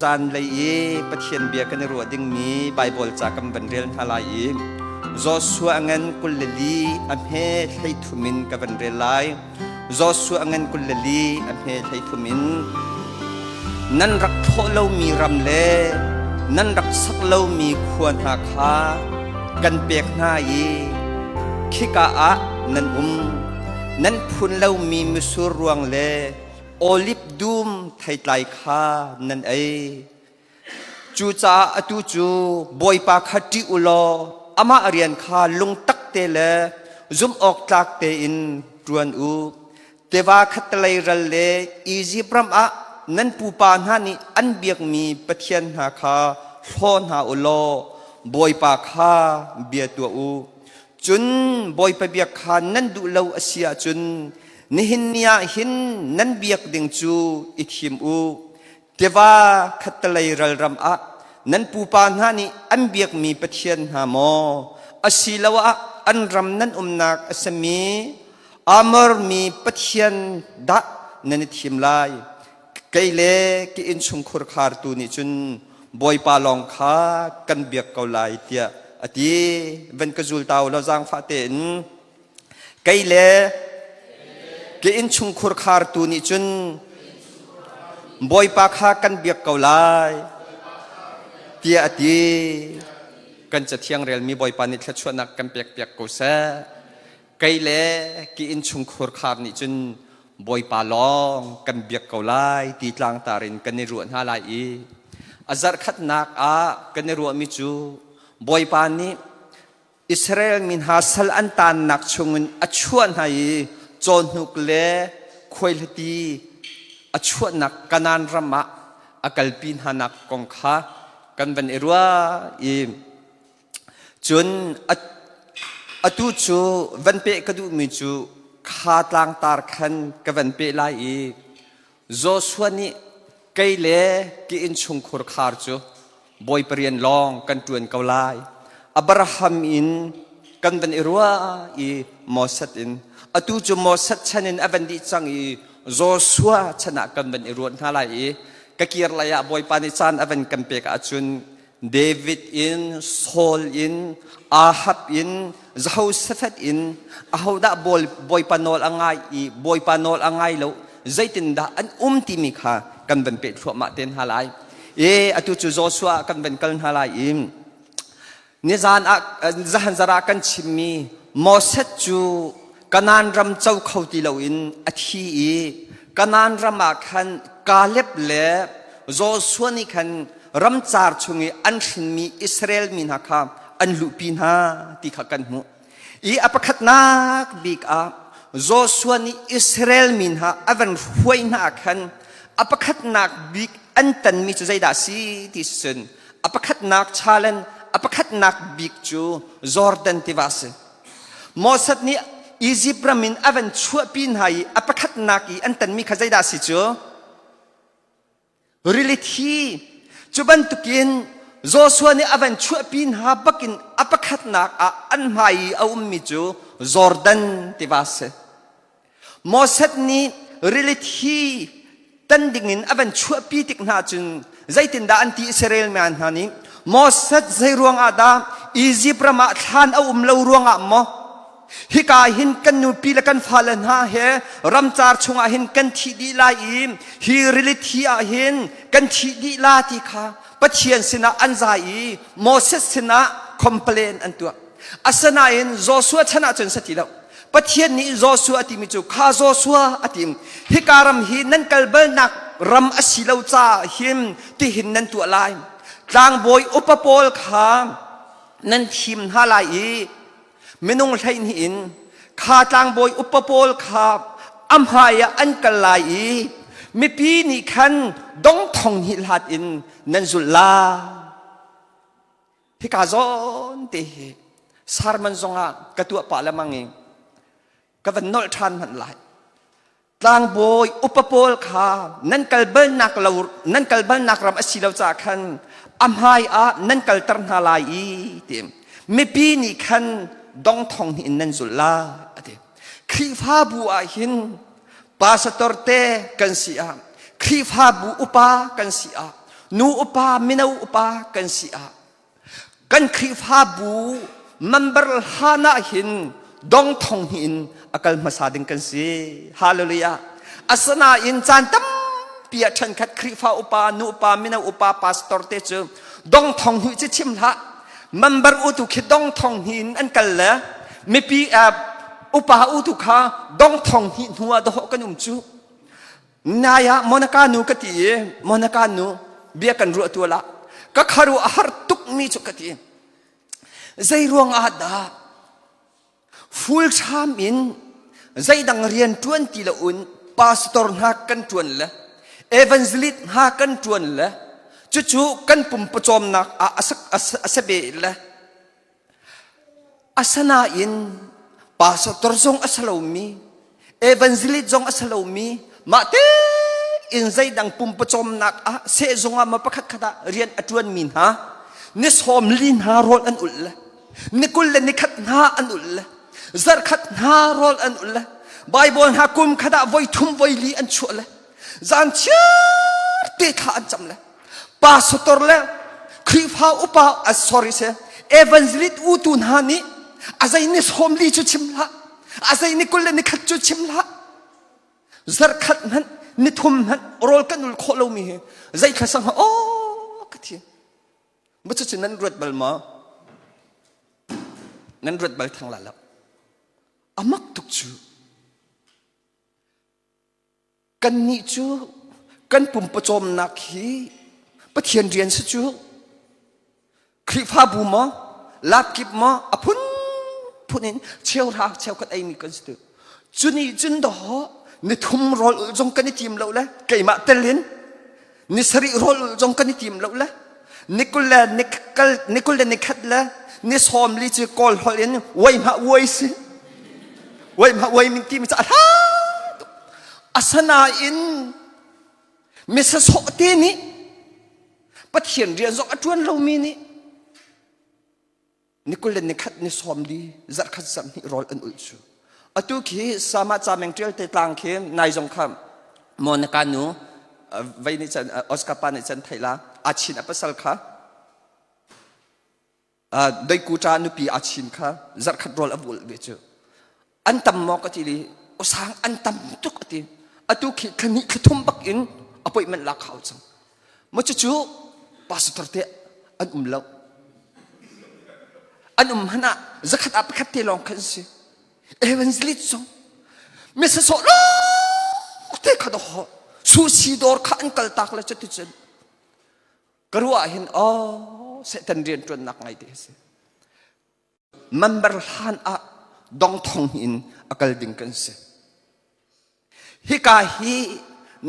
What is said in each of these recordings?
Zanlei i Pathian bia kan i ruah dingmi Baibal ca kan van rel hna lai i Joshua ngan 24 a hme 33 in ka van rel lai. Joshua ngan 24 a hme 33 in nan rak thlawh lomi ram le nan rak sak lomi khua hna kha kan pek hna i khika ah nan um. Nan phun lomi misur ruang le Oliv dum theitlai kha nan ei. Cucaah atu cu Bawipa kha ṭih u law amah rian kha lungtak te le zumhawktlak tein ṭuan u. Tiva khattelei ral le Izipt ram ah nan pupa hna nih an biakmi pathian hna kha hlaw hna u law Bawipa kha bia tuah u. Cun Bawipa biak kha nan duh lo a si ahcun Nihin ni ah hin nan biak ding cu i thim u. Tiva khattelei ralram ah nan pupa hna nih an biakmi pathian hna maw asiloah an ram nan umnak a simi Amor mi pathian dah nan i thim lai. Kei le ka innchungkhur khartu nih cun Bawipa lawng kha kan biak ko lai tiah a ti. Van ka zul ta u law zaangfah tein Kei le ka innchungkhur khartu nih cun Bawipa kha kan biak ko lai tiah a ti. Kan cathiang relmi Bawipa nih thluachuahnak kan pekpiak ko seh. Kei le ka innchungkhur khar nih cun Bawipa lawng kan biak ko lai ti tlangtar in kan i ruah hna lai i a zarhkhatnak ah kan i ruahmi cu Bawipa nih Israel mi hna sal an taannak chungin a chuah hna i cawhnuk le khuaihliti a chuahnak Kanaan ram ah a kalpi hnanak kong kha kan van i ruah i cun atu cu van peh ka duhmi cu kha tlangtar khan ka van peh lai i Joshua nih kei le ka innchungkhur khar cu Bawipa rian lawng kan ṭuan ko lai. Abraham in kan van i ruah i Moses in atu cu Moses chan in a van dih cang i Joshua chan ah kan van i ruat hna lai i ka kir lai ah Bawipa nih caan a van kan pek ahcun David in Saul in Ahab in Jehoshaphat in ahodah Bawipa nawl a ngai i Bawipa nawl a ngai lo zeitindah an um timi kha kan van peh thluahmah te hna lai. E atu cu Joshua kan van kal hna lai i nizan ah zahan zara kan chimmi Moses cu Kanaan ram co kho ti loin a thi i Kanaan ram ah khan Kaleb le Joshua nih khan ramcar chung i an hrinmi Israel mi hna kha an luhpi hna ti kha kan hmuh. I a pakhatnak bik ah Joshua nih Israel mi hna a van hruai hna ah khan a pakhatnak bik an tanmi cu zeidah a si ti cun a pakhatnak challenge a pakhatnak bik cu Jordan tiva a si. Moses nih Izipt ram in a van chuahpi hna i a pakhatnak i an tanmi kha zeidah a si cu? Rili thi. Cu bantukin Joshua nih a van chuahpi hna bakin a pakhatnak ah an hmai i a ummi cu Jordan tiva a si. Moses nih rili thi tan dingin a van chuahpi tik hna cun zeitindah an ti Israel mi hna nih Moses zei ruangah dah Izipt ram ah thlan a um lo ruangah maw hika hin kan nupi le kan fale hna he ramcar chungah hin kan thi dih lai i hi rili thi ah hin kan thi dih la ti kha Pathian sinah an zai i Moses sinah complain an tuah asinain Joshua chan ah cun sa ti lo Pathian nih Joshua a timi cu kha Joshua a ti hika ram hi nan kal balnak ram a si lo caah hin tihin nan tuah lai tlangbawi upa pawl kha nan thim hna lai i minung 12 in kha tlangbawi upa pawl kha a hmai ah an kal lai i mipi nih khan dong thong hnih hlat in nan zulh lai. Hika zawn te hi sermon zongah ka tuah pah lemang i ka van nolh ṭhan hmanh lai. Tlangbawi upa pawl kha nan kal balnak lo nan kal balnak ram a si lo caah khan a hmai ah nan kalter hna lai i ti mipi nih khan dong thong hnih in nan zulh la a ti. Khrihfabu ah hin pastor te kan si ah Khrihfabu upa kan si ah. nu upa mino upa kan si ah kan Khrihfabu member hlan ah hin dong thong hnih in a kal hmasa ding kan si. Hallelujah. Asinain caan tampi ah ṭhenkhat Khrihfa upa, nu upa, mino upa, pastor te cu dong thong hnih cu chim hlah. Member utu khi dong thong hnih in an kal le mipi upa utu kha dong thong hnih hnu ah dawh kan um cu. Nai ah Monica nu ka ti i Monica nu bia kan ruah tu lah ka kharu a har tuk mi cu ka ti. Zei ruang ah dah full time in zeidang rian ṭuan ti lo un pastor hna kan ṭuan le evangelist hna kan ṭuan le cucu kan pum pawcawmnak ah a si ve le asanain pastor zong a si lomi evangelist zong a si lomi mah tein zeidang pum pawcawmnak ah sehzung ah ma pakhat khat ah rian a ṭuanmi hna ni sawm li hna rawl an ulh le ni 21 hna an ulh le zarkhat hna rawl an ulh le Bible hna kum khat ah voi thum voi li an chuah le zan chiar te thla an cam le pastor le Khrihfa upa sorry se evangelist utu hna nih a zei ni sawm li cu chim hlah a zei ni 21 cu chim hlah zarkhat hmanh ni thum hmanh rawl kan ul khawh lomi hi zei thla sang aw ka thi ma cu nan ruat bal maw nan ruat bal thang la lo amak tuk cu Kannih cu kan pum pawcawmnak hi Pathian rian si cu. Khrihfabu maw, lapkip maw, a phunphun in cheuhra cheukhat eimi kan si tu. Cu nih cun dawh ni thum rawl ulh zong kan i tim lo le keimah tel in ni sarih rawl ulh zong kan i tim lo le ni kul le ni kal ni 21 le ni sawm li cu kawl holh in wai hmah wai si wai hmah wai min timi cu a hla tuk asanain misasawh te nih Pathian rian zong a ṭuan lomi nih ni 21 ni sawm li zarhkhat zarhhnih rawl an ulh cu atu khi sama cameng ṭial te tlang khi nai zong kha Monica nu vei nih chan Oscar pa nih chan thei la a chin a pasal kha Doikuṭa nupi a chin kha zarhkhat rawl a ulh ve cu an tam maw ka ti li usang an tam tuk a ti atu khi thlahnih thlathum bak in appointment lak hau cang ma cucu pastor te an um lo an um hmanh ah zakhat ah pakhat te lawng khan si evangelist zong mi sasawh lawng te kha doh sushi dawr kha an kal tak le cuticun ka ruah hin oh Satan rian ṭuannak ngai te si member hlan ah dongthong in a kal ding kan si. Hika hi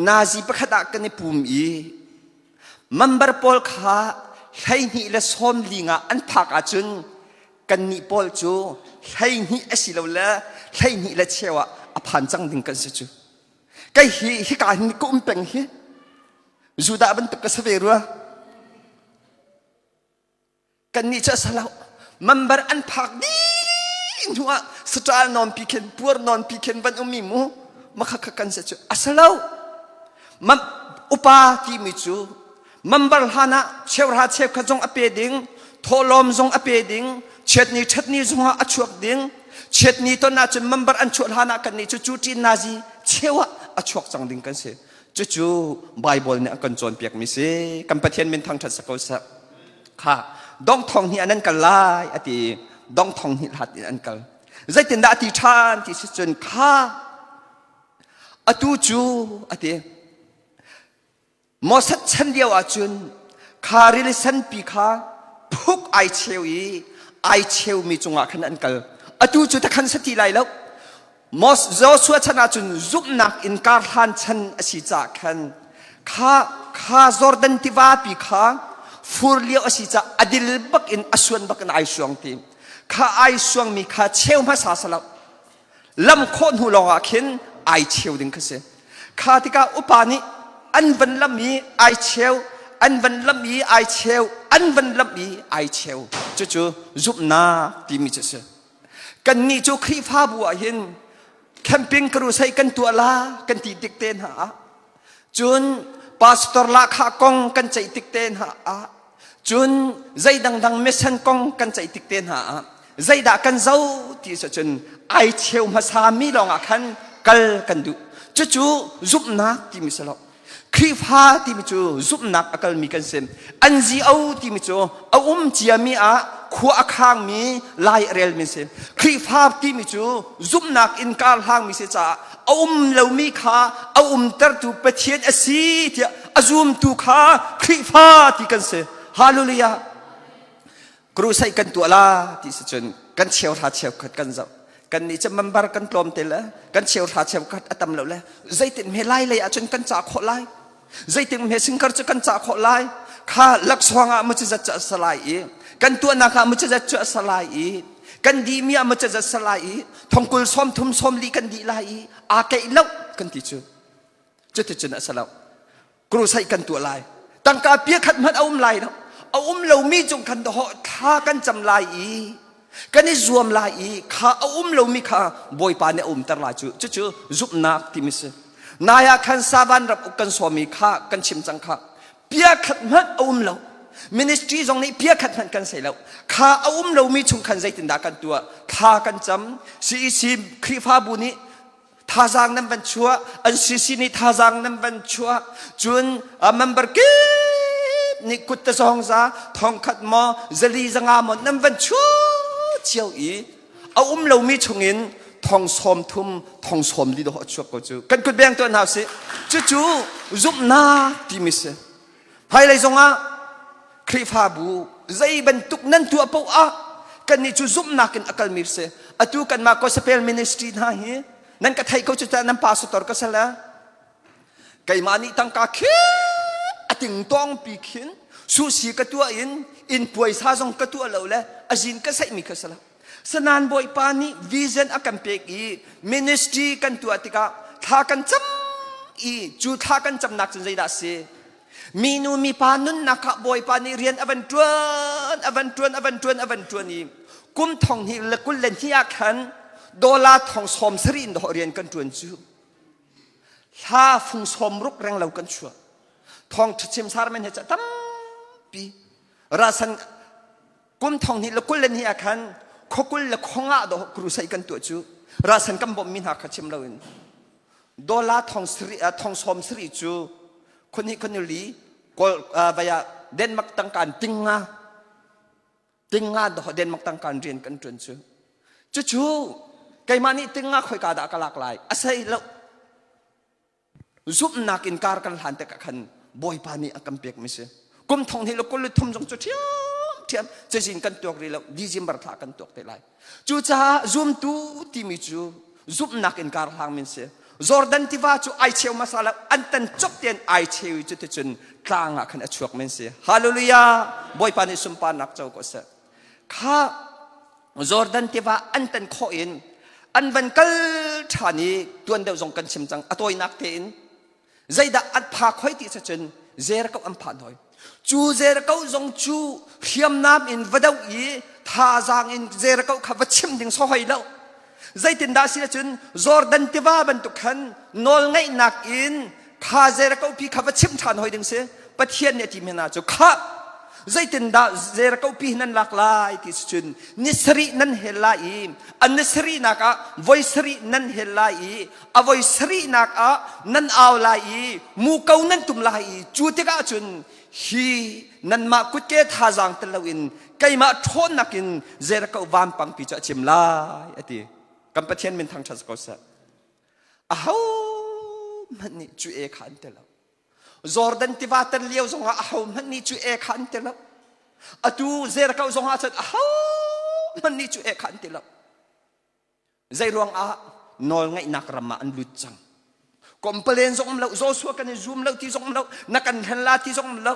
nazi pakhat ah kan i pum i member pawl kha 12 le 15 nga an phak ahcun kannih pawl cu 12 a si lo le 12 le cheu ah a phan cang ding kan si cu. Kei hi hika hin ka um peng hi Judah bantuk ka si ve rua. Kannih cu a si lo. Member an phak dih hnu ah saṭal nawnpi khin puar nawnpi khin van ummi mu makha kha kan si cu a si lo. Upa timi cu member hlan ah cheuhra cheukhat zong a pe ding, thawhlawm zong a pe ding, chiatni ṭhatni zong ah a chuak ding. Chiatni ton ahcun member an chuah hlan ah kannih cu cu ṭin nazi cheu ah a chuak cang ding kan si. Cucu Bible nih a kan cawnpiakmi si. Kan Pathian min thangṭhat sa ko seh. Kha dong thong hnih an kal lai a ti. Dong thong hnih hlat in an kal. Zeitindah a ti ṭhan ti si cun kha atu cu a ti. Moses chan lio ahcun kha rili sanpi kha phuk ai cheu i ai cheumi cungah khan an kal. Atu cu takhan sa ti lai lo. Joshua chan ahcun zumhnak in karhlan chan a si caah khan kha kha Jordan tivapi kha fur lio a si caah a dil bak in a suan bak in ai suang ti kha ai suangmi kha cheu hmasa salo lam khawh hnu lawng ah khin ai cheu ding kha si kha tikah upa nih an van lam i ai cheu an van lam i ai cheu an van lam i ai cheu cucu zumhnak timi cu a si Kannih cu Khrihfabu ah hin camping crusade kan tuah la kan ti tik te hna ah cun Pastor lahkhah kong kan ceih tik te hna ah cun zei dangdang mission kong kan ceih tik te hna ah zeidah kan zo ti cun ai cheu hmasa mi lawngah khan kal kan duh. Cucu zumhnak timi si lo. Khrihfa timi cu zumhnak a kalmi kan si. NGO timi cu a um ciami ah khua a khangmi lai a relmi si. Khrihfa timi cu zumhnak in kar hlangmi si caah a um lomi kha a umtertu Pathian a si tiah a zumtu kha Khrihfa ti kan si. Hallelujah. Crusade kan tuah la ti si cun kan cheuhra cheukhat kan zoh. Kan nih cu member kan tlawm te le kan cheuhra cheukhat a tam lo le zeitin hme lai lei ahcun kan cah khawh lai. Zeitin hme singkar cu kan cah khawh lai. Kha laksawng ah mu zat cu a sa lai i kan tuahnak ah mu zat cu a sa lai i kan dihmi ah mu zat sa lai i thongkul sawm thum sawm li kan dih lai i aa keih lo kan ti cu. Cuticun a sa lo. Crusade kan tuah lai. Tangka pia khat hmanh a um lai lo. A um lomi cung khan dawh thla kan cam lai i kan i zuam lai i kha a um lomi kha Bawipa nih a umter lai cu. Cucu zumhnak timi si. Nai ah khan Savan ram uk kan sawmi kha kan chim cang kha. Pia khat hmanh a um lo. Ministry zong nih pia khat hmanh kan sei lo. Kha a um lomi chung khan zeitindah kan tuah? Thla kan cam. CEC Khrihfabu nih thazaang nan van chuah an CC nih thazaang nan van chuah cun member kip nih kut te zong za thongkhat maw zali zanga maw nan van chuah cio i a um lomi chungin thong sawm thum thong sawm li dawh a chuak ko cu kan kut beng tuah hna usih cucu zumhnak timi si hmailei zongah Khrihfabu zei bantuk nan tuah paoh ah kannih cu zumhnak in a kalmi si. Atu kanmah gospel ministry hna hi nan ka theih ko cu ta nan pastor ka sal keimah nih tangka khi a tingtong pi khin susi ka tuah in in puaisa zong ka tuah lo le azin ka saihmi kha sala sanan bawipa nih vision a kan pek i ministry kan tuah tikah thla kan cam i cu thla kan camnak cun zeidah si Minu mipa nunnak ah Bawipa nih rian a van ṭuan, a van ṭuan, a van ṭuan, a van ṭuan i kum thong hnih le kul le hnih ah khan dollar thong sawm sarih in dawh rian kan ṭuan cu. Hla fung sawm ruk reng lo kan chuah. Thong ṭhachim sarmen he ca tampi. Rasan kum thong hnih le kul le hnih ah khan khokul le khongah dawh crusade kan tuah cu. Rasan kan bawmhmi hna kha chim loin. Dollar thong sarih thong sawm sarih cu khuhnih khunuli kawl vaya Denmark tangkaan tinga tinga Denmark tangkaan rian kan ṭuan cu cucu keimah nih tinga khoika dah ka lak lai a sei lo zumhnak in kar kan hlan tikah khan Bawipa nih a kan pek mi si kum thong hnih le kul le thum zong cu ṭhiamṭhiam cazin kan tuak rih lo December thla kan tuak te lai Cucaah zumtu timi cu zumhnak in kar hlang min si. Jordan tiva cu ai cheu hmasa lo an tan cop tein ai cheu i cuticun tlang ah khan a chuak men si. Hallelujah! Bawipa nih sunparnak co ko seh. Kha Jordan tiva an tan khawh in an van kal ṭhan i tuan deuh zong kan chim cang a tawinak tein zeidah an phak hoi ti cun Jericho an phan hoi cu Jericho zong cu hriamnam in va doh i thazaang in Jericho kha va chim ding so hoi lo zeitindah si cun Jordan tiva bantuk khan nawlngaihnak in kha Jericho pi kha va chim ṭhan hoi ding si Pathian nih a ti mi hna cu kha zeitindah Jericho pi nan lak lai ti si cun ni sarih nan hel lai i an ni sarihnak ah voi sarih nan hel lai i a voi sarihnak ah nan au lai i muko nan tum lai i cu tikah cun hi nanmah kutke thazaang tel loin keimah ṭhawnnak in Jericho vampangpi cu a cim lai a ti kan Pathian min thangṭhat ko seh aho hmanh nih cu e kha an ti lo Jordan tiva tan lio zongah aho hmanh nih cu e kha an ti lo atu Jericho zongah cun aho hmanh nih cu e kha an ti lo Zeiruang ah nawlngaihnak ram ah an lut cang. Complain zong um lo, Joshua kan i zum lo ti zong um lo, na kan hlen la ti zong um lo.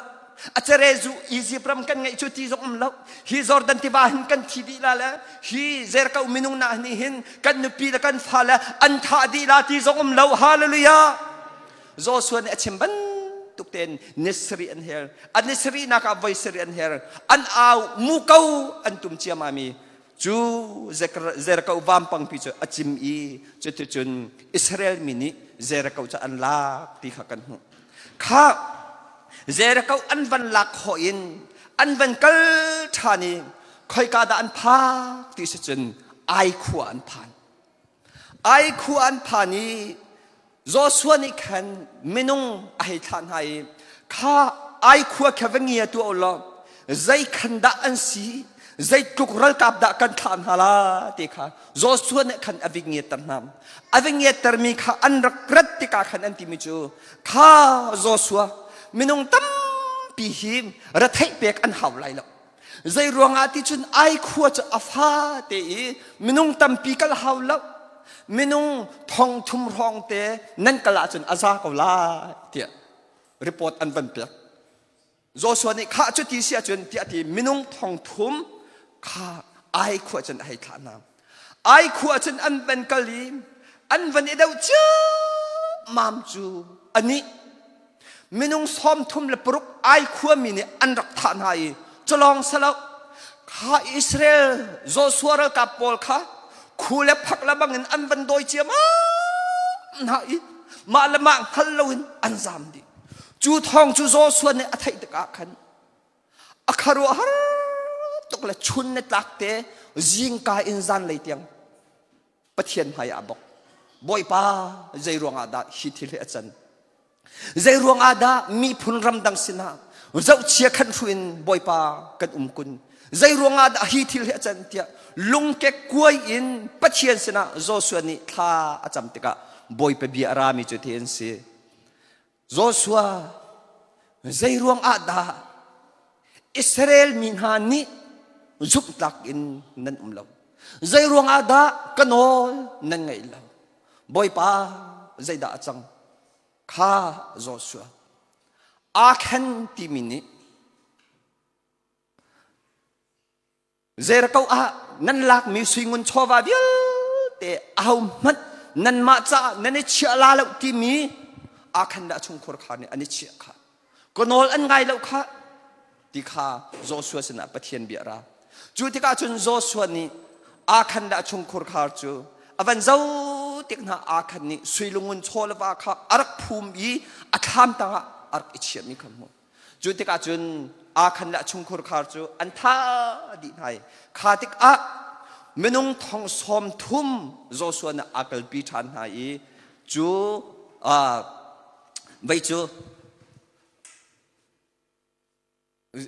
A cere zu Egypt ram kan ngeih cu ti zong um lo. Hi Jordan tiva hin kan thi dih la le hi Jericho minung na nih hin kan nupi le kan fa le an thah dih la ti zong um lo. Hallelujah. Joshua nih a chim bantuk tein ni sarih an hel. An ni sarihnak ah voi sarih an hel. An au muko an tum ciamami Cu Jericho vampangpi cu a cim i cuticun Israel mi nih Jericho cu an lak ti kha kan hmuh. Kha Jericho an van lak khawh in an van kal ṭhan i khoika dah an phak ti si cun Ai khua an phan. Ai khua an phan i Joshua nih khan minung a hei thlah hna i kha ai khua kha va ngia tuah u law zei khan dah an si zeitluk ralkap dah kan thlah hna la ti kha Joshua nih khan a vik ngiatter hna. A va ngiattermi kha an rak rat tikah khan an timi cu kha Joshua minung tampi hi retheih pek an hau lai lo. Zei ruangah ti cun ai khua cu a fa te i minung tampi kal hau lo. Minung thong thum hrawng te nan kal ahcun a za ko lai tiah report an van pek. Joshua nih khah cu ti si ahcun tiah ti minung thong thum kha ai khua cun a hei thlah hna. Ai khua cun an van kal i an van i doh ciammam cu anih minung 36 ai khuami nih an rak thah hna i culawng salo kha Israel Joshua ralkap pawl kha khu le phak le bangin an van dawi ciammam hna i mah le mah hngal loin an zam dih. Cu thawng cu Joshua nih a theih tikah khan a khuaruahhar tuk le chun le tlak te zingka in zanlei tiang Pathian hmai ah bok. Bawipa zei ruangah dah hi thil hi a can? Zei ruangah dah miphun ramdang sinah zohchia khan hru in Bawipa kan um kun? Zei ruangah dah hi thil hi a can tiah lungkek kuai in Pathian sinah Joshua nih thla a cam tikah Bawipa bia a rami cu ti an si. Joshua zei ruang ah dah Israel mi hna nih zumhtlak in nan um lo? Zei ruang ah dah ka nawl nan ngaih lo? Bawipa zeidah a cang? Kha Joshua Akhan timi nih Jericho ah nan lakmi suingun chawva vialte ahohmanh nanmah caah nan i chiah la lo timi Akhan le a chungkhur kha nih an i chiah kha ka nawl an ngai lo kha ti kha Joshua sinah Pathian bia ra. Cu tikah cun Joshua nih Akhan le a chungkhur khar cu a van zo tik hna Akhan nih sui lungun chaw le va kha a rak phum i a thlam tangah a rak i chiahmi kha hmuh. Cu tikah cun Akhan le a chungkhur khar cu an tha dih hna i kha tikah minung thong 30 Joshua nih aa kalpi ṭhan hna i cu vei cu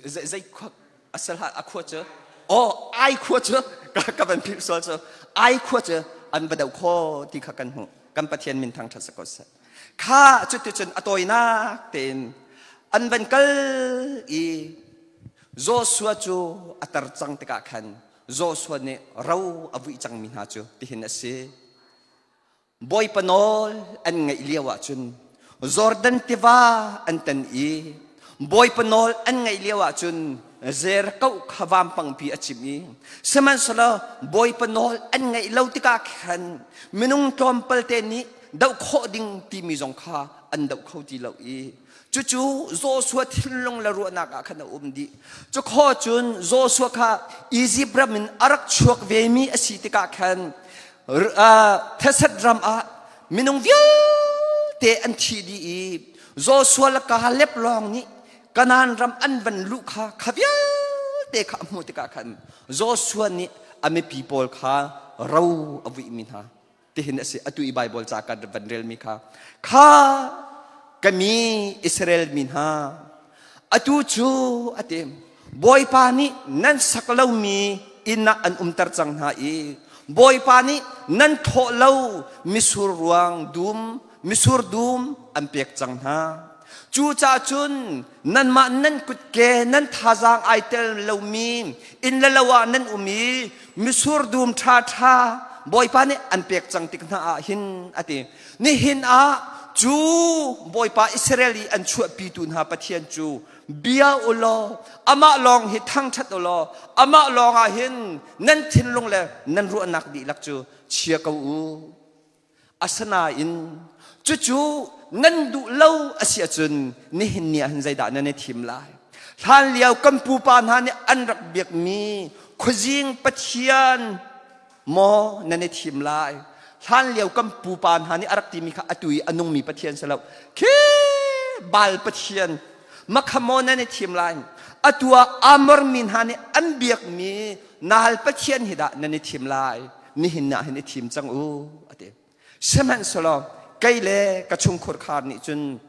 zei khua a hlah a khua cu aw ai khua cu ka van philh sual cu ai khua cu an va doh kho ti kha kan hmuh kan Pathian min thangṭhat si ko seh. Kha cuticun a tawinak tein an van kal i Joshua cu a tar cang tikah khan Joshua nih ro a vuih cangmi hna cu tihin a si. Bawipa nawl an ngaih lio ahcun Jordan tiva an tan i Bawipa nawl an ngaih lio ahcun Jericho kha vampangpi a cimh i sihmanhsehlaw Bawipa nawl an ngaih lo tikah khan minung tlawmpal te nih doh khawh ding timi zong kha an doh kho ti lo i cucu Joshua thinlung le ruahnak ah khan a um dih. Cukhaw cun Joshua kha Izipt ram in a rak chuak vemi a si tikah khan thesat ram ah minung vialte an thi dih i Joshua le Kaleb lawng nih Kanaan ram an van luh kha kha vialte kha a hmuh tikah khan Joshua nih a mipi pawl kha ro a vuihmi hna tihin a si atu i Baibal ca kan van relmi kha kha ka mi Israel mi hna atu cu a ti Bawipa nih nan sak lomi inn ah an umter cang hna i Bawipa nih nan thawh lo misur ruang dum misur dum an pek cang hna. Cucaah cun nanmah nan kutke nan thazaang ai tel lomi inn le lo ah nan um i misur dum ṭhaṭha Bawipa nih an pek cang tik hna ah hin a ti. Nihin ah cu Bawipa Israel i an chuahpitu hna Pathian cu bia u law amah lawng hi thangṭhat u law amah lawng ah hin nan thinlung le nan ruahnak dihlak cu chia ko u. Asinain cucu nan duh lo a si ahcun nihin ni ah hin zeidah nan i thim lai? Hlan lio kan pupa hna nih an rak biakmi khuazing pathian maw nan i thim lai? Hlan lio kan pupa hna nih a rak timi kha atu i a nungmi pathian si lo. Khi Baal pathian makha maw nan i thim lai? Atu ah Amor mi hna nih an biakmi Naal pathian hi dah nan i thim lai? Nihin ah hin i thim cang u, a ti. Sihmanhsehlaw kei le ka chungkhur khar nih cun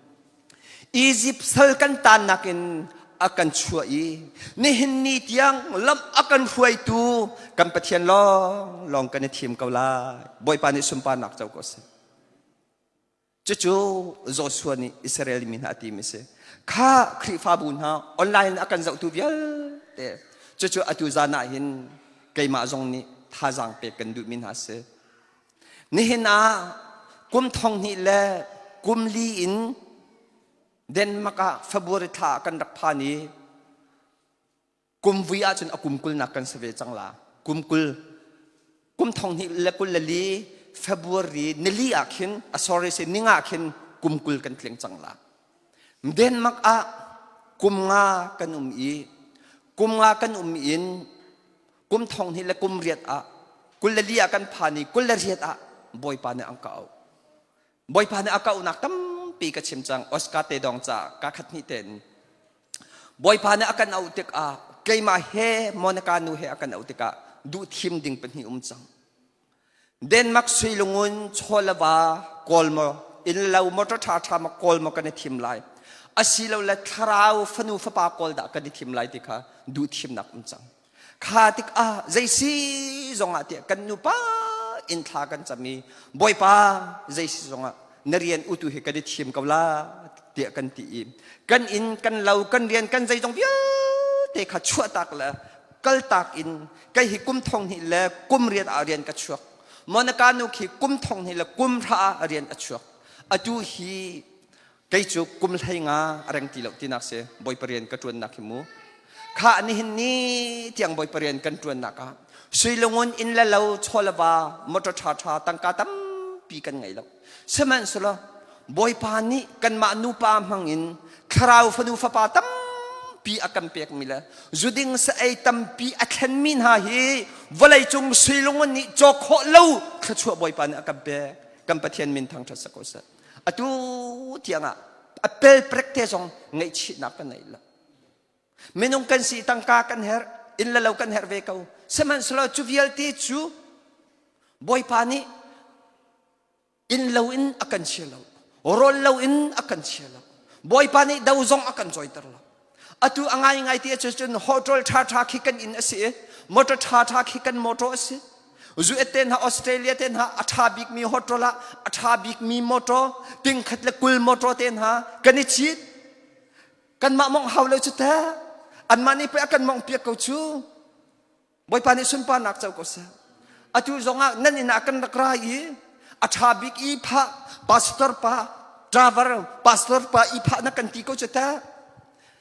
Izipt sal kan tannak in a kan chuah i nihin ni tiang lam a kan hruaitu kan Pathian lawng lawng kan i thim ko lai. Bawipa nih sunparnak co ko seh. Cucu Joshua nih Israel mi hna a timi si. Kha Khrihfabu hna online a kan zohtu vialte cucu atu zan ah hin keimah zong nih thazaang pek kan duhmi hna si. Nihin ah kum thong hnih le kum li in Denmark ah February thla ah kan rak phan i kum vui ahcun a kum kulnak kan si ve cang la. Kum kul kum thong hnih le kul le li February nili ah khin a sorry si ninga khin kum kul kan tling cang la. Denmark ah kum nga kan um i kum nga kan um in kum thong hnih le kum riat ah 24 ah kan phan i 28 ah Bawipa nih an ka auh. Bawipa nih a ka auhnak tampi ka chim cang. Oscar te dong ca ka khat hnih ten. Bawipa nih a kan auh tikah keimah he Monica nu he a kan auh tikah duh thim ding pahnih um cang. Denmark suilungun chawlava kawl maw inn lo motor ṭha ṭha maw kawl maw kan i thim lai asilole thlarau fanu fapa kawl dah kan i thim lai ti kha duh thimnak um cang. Kha tikah zei si zongah tiah kan nupa in thla kan cam i Bawipa zei si zongah na rian utu hi kan i thim ko la tiah kan ti i kan inn kan lo kan rian kan zeizong vialte kha chuahtak le kaltak in kei hi kum thong hnih le kum riat ah rian ka chuak. Monica nu khi kum thong hnih le kum hra ah rian a chuak. Atu hi kei cu kum hlei nga a reng ti lo tinak si Bawipa rian ka ṭuannak hi mu. Kha nihin ni tiang Bawipa rian kan ṭuannak ah suilungun inn le lo chaw le va motor ṭha ṭha tangka tampi kan ngei lo. Sihmanhsehlaw Bawipa nih kanmah nupa hmang in thlarau fanu fapa tampi a kan pekmi le zuding sa ei tampi a thlenmi hna hi vawleicung suilungun nih cawk khawh lo thluachuah Bawipa nih a kan pek. Kan Pathian min thangṭhat sa ko seh. Atu tiangah a pelprek te zong ngaihchihnak kan nei lo. Minung kan si tangka kan herh, inn le lo kan herh ve ko. Sihmanhsehlaw cu vialte cu Bawipa nih inn lo in a kan chia lo, rawl lo in a kan chia lo. Bawipa nih do zong a kan cawiter lo. Atu a ngaingai ti ahcun hotel ṭhaṭha khi kan inn a si i motor ṭhaṭha khi kan motor a si. US te hna Australia te hna a ṭha bikmi hotel ah a ṭha bikmi motor tingkhat le kul motor te hna kan i cit. Kanmah mong hau lo cu teh. Anmah nih pei a kan mong piak ko cu. Bawipa nih sunparnak co ko seh. Atu zongah nan inn ah kan rak ra i a ṭha bik i phah pastor pa driver pastor pa i phah na kan ti ko cu teh.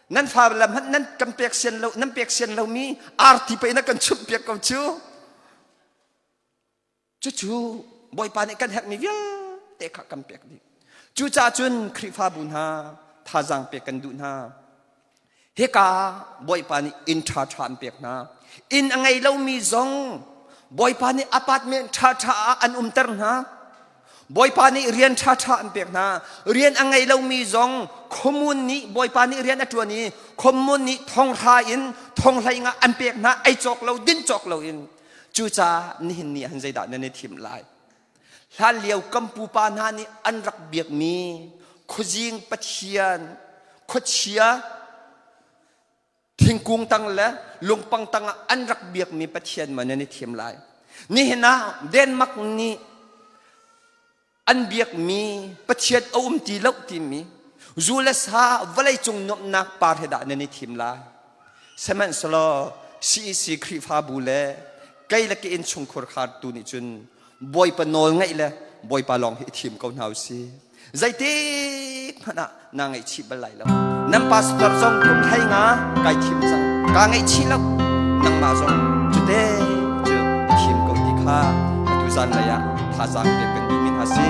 Nan fa le hmanh nan kan pek sian lo nan pek sian lomi arti pei na kan chumh piak ko cu. Cucu Bawipa nih kan herhmi vialte kha kan pek dih. Cucaah cun Khrihfabu hna thazaang pek kan duh hna. Hika Bawipa nih inn ṭhaṭha an pek hna. Inn a ngei lomi zong Bawipa nih apartment ṭhaṭha ah an umter hna. Bawipa nih rian ṭhaṭha an pek hna. Rian a ngei lomi zong khuamun nih Bawipa nih rian a ṭuan i khuamun nih thonghra in thonghlei nga an pek hna ei cawk lo din cawk loin. Cucaah nihin ni ah hin zeidah nan i thim lai? Hlanlio kan pupa hna nih an rak biakmi khuazing pathian, khuachia, thingkung tang le lungpang tang ah an rak biakmi pathian maw nan i thim lai? Nihin ah Denmark nih an biakmi Pathian a um ti lo timi zu le sa vawleicung nuamhnak par he dah nan i thim lai? Sihmanhsehlaw CEC Khrihfabu le kei le ka innchungkhur khartu nih cun Bawipa nawl ngaih le Bawipa lawng hi i thim ko hna u sih. Zeitik hmanh ah naa ngaihchih bal lai lo. Nan pastor zong kum hlei nga kai thim cang. Kaa ngaihchih lo. Nangmah zong cute cu i thim ko ti kha atu zan lei ah thazaang pek kan duhmi hna si.